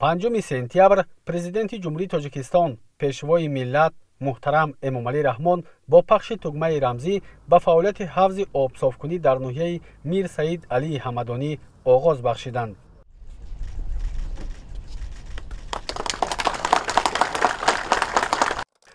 5 сентябр Президенти Ҷумҳурии Тоҷикистон, Пешвои миллат муҳтарам Эмомалӣ Раҳмон бо пахши тугмаи рамзӣ ба фаъолияти ҳавзи обсофкунӣ дар ноҳияи Мир Саид Алии Ҳамадонӣ оғоз бахшиданд.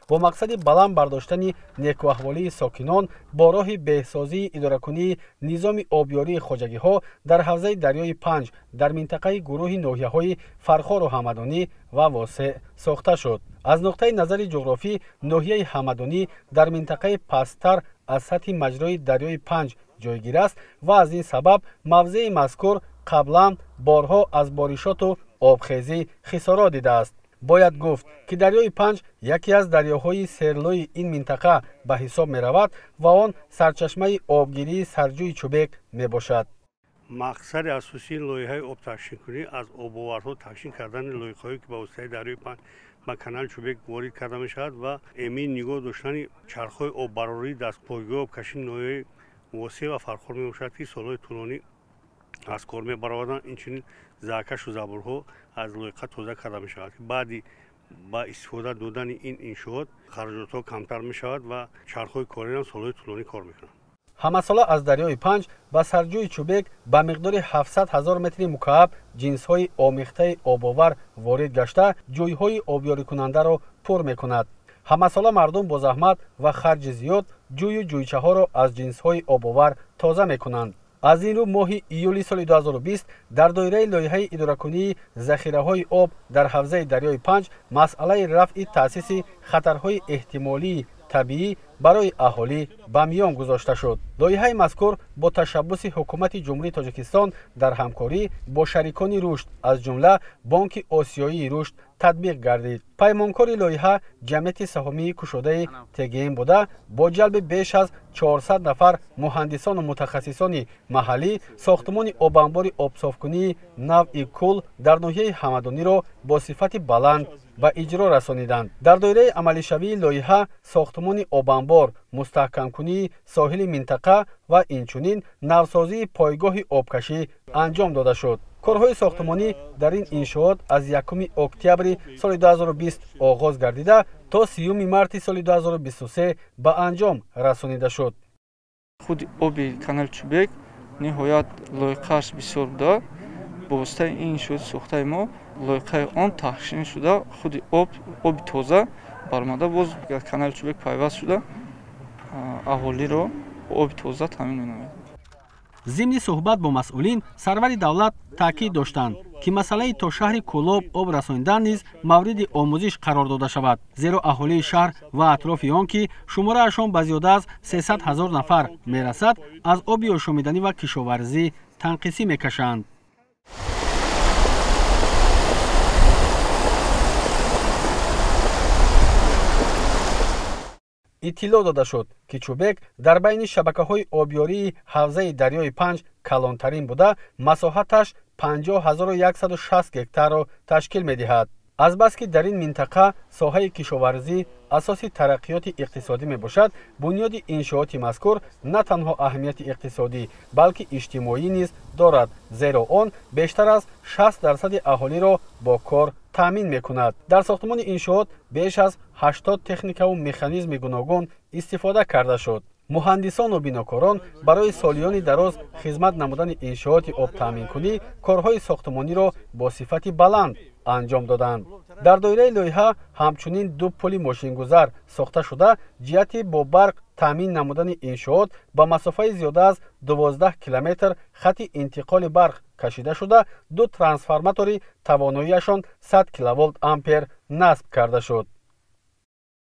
Бо мақсади баланд бардоштани некуаҳволии сокинон бо роҳи беҳсозии идоракунии низоми обёрии хоҷагиҳо дар ҳавзаи дарёи Панҷ дар минтақаи гурӯҳи ноҳияҳои Фархору Ҳамадонӣ ва Восеъ сохта шуд. Аз нуқтаи назари ҷуғрофӣ ноҳияи Ҳамадонӣ дар минтақаи пасттар аз сатҳи маҷрои дарёи Панҷ ҷойгир аст ва аз ин сабаб мавзеи мазкур қаблан борҳо аз боришоту обхезӣ хисорот дидааст. Бояд гуфт, ки дарёи Панҷ яке аз дарёҳои серлӯи ин минтақа ба ҳисоб меравад ва он сарчашмаи обгирии сарҷӯи Чӯбек мебошад. Мақсади асосии лоиҳаи обтақсимкунӣ аз обоварҳо тақсим кардани лоиҳаҳое, ки ба воситаи дарёи Панҷ ба канали Чӯбек ворид карда мешавад ва эмин нигоҳ доштани чархҳои оббарории дастпойгоҳи обкашии ноҳияи Восеъ ва Фархор мебошад, ки солҳои тӯлонӣ аз кор мебароварданд. Инчунин заҳкашу забурҳо аз лоиқа тоза карда мешавад. Баъди ба истифода додани ин иншоот хароҷотҳо камтар мешавад ва чархҳои кориам солҳои тӯлонӣ кор мекунанд. Ҳамасола аз дарёи Панҷ ба сарҷӯи Чӯбек ба миқдори 700 ҳазор метри мукааб ҷинсҳои омехтаи обовар ворид гашта, ҷӯйҳои обёрикунандаро пур мекунад. Ҳамасола мардум бо заҳмат ва харҷи зиёд ҷӯю ҷӯйчаҳоро аз ҷинсҳои обовар тоза мекунанд. Аз ин рӯ моҳи июли соли 2020 дар доираи лоиҳаи идоракунии захираҳои об дар ҳавзаи дарёи Панҷ масъалаи рафъи таъсиси хатарҳои эҳтимолии табиӣ барои аҳолӣ ба миён гузошта шуд. Лоиҳаи мазкур бо ташаббуси Ҳукумати Ҷумҳурии Тоҷикистон дар ҳамкорӣ бо шарикони рушд, аз ҷумла Бонки Осиёии рушд татбиқ гардид. Паймонкори лоиҳа ҷамъияти саҳомии кушодаи ТГМ буда, бо ҷалби беш аз 400 нафар муҳандисону мутахассисони маҳаллӣ сохтмони обанбори обсофкунии навъи кул дар ноҳияи Ҳамадониро бо сифати баланд ба иҷро расониданд. Дар доираи амалишавии лоиҳа сохтмони обанбор, мустаҳкамкунии соҳили минтақа ва инчунин навсозии пойгоҳи обкашӣ анҷом дода шуд. Корҳои сохтмонӣ дар ин иншоот аз 1 октябри соли 2020 оғоз гардида то 30 марти соли 2023 ба анҷом расонида шуд. Худи оби канали Чӯбек ниҳоят лоиқааш бисёр буда. Бо воситаи ин иншооти сохтаи мо лоиқаи он таҳшин шуда, худи оби тоза баромада боз канали Чӯбек пайваст шуда, аҳолиро оби тоза таъмин менамояд. Зимни суҳбат бо масъулин сарвари давлат таъкид доштанд, ки масъалаи то шаҳри Кӯлоб об расонидан низ мавриди омӯзиш қарор дода шавад, зеро аҳолии шаҳр ва атрофи он, ки шумораашон ба зиёда аз 300 ҳазор нафар мерасад, аз оби ошомиданӣ ва кишоварзӣ танқисӣ мекашанд. Иттилоъ дода шуд, ки Чӯбек дар байни шабакаҳои обёрии ҳавзаи дарёи Панҷ калонтарин буда, масоҳаташ 50160 гектарро ташкил медиҳад. Азбаски дар ин минтақа соҳаи кишоварзӣ асоси тараққиёти иқтисодӣ мебошад, бунёди иншооти мазкур на танҳо аҳамияти иқтисодӣ, балки иҷтимоӣ низ дорад, зеро он бештар аз 60% аҳолиро бо кор таъмин мекунад. Дар сохтмони иншоот беш аз 80 техникаву механизми гуногун истифода карда шуд. Муҳандисону бинокорон барои солиёни дароз хизмат намудани иншооти обтаъминкунӣ корҳои сохтмониро бо сифати баланд анҷом доданд. Дар доираи лоиҳа ҳамчунин ду пули мошингузар сохта шуда, ҷиҳати бо барқ таъмин намудани иншоот ба масофаи зиёда аз 12 километр хати интиқоли барқ кашида шуда, ду трансформатори тавоноиашон 100 киловолт ампер насб карда шуд.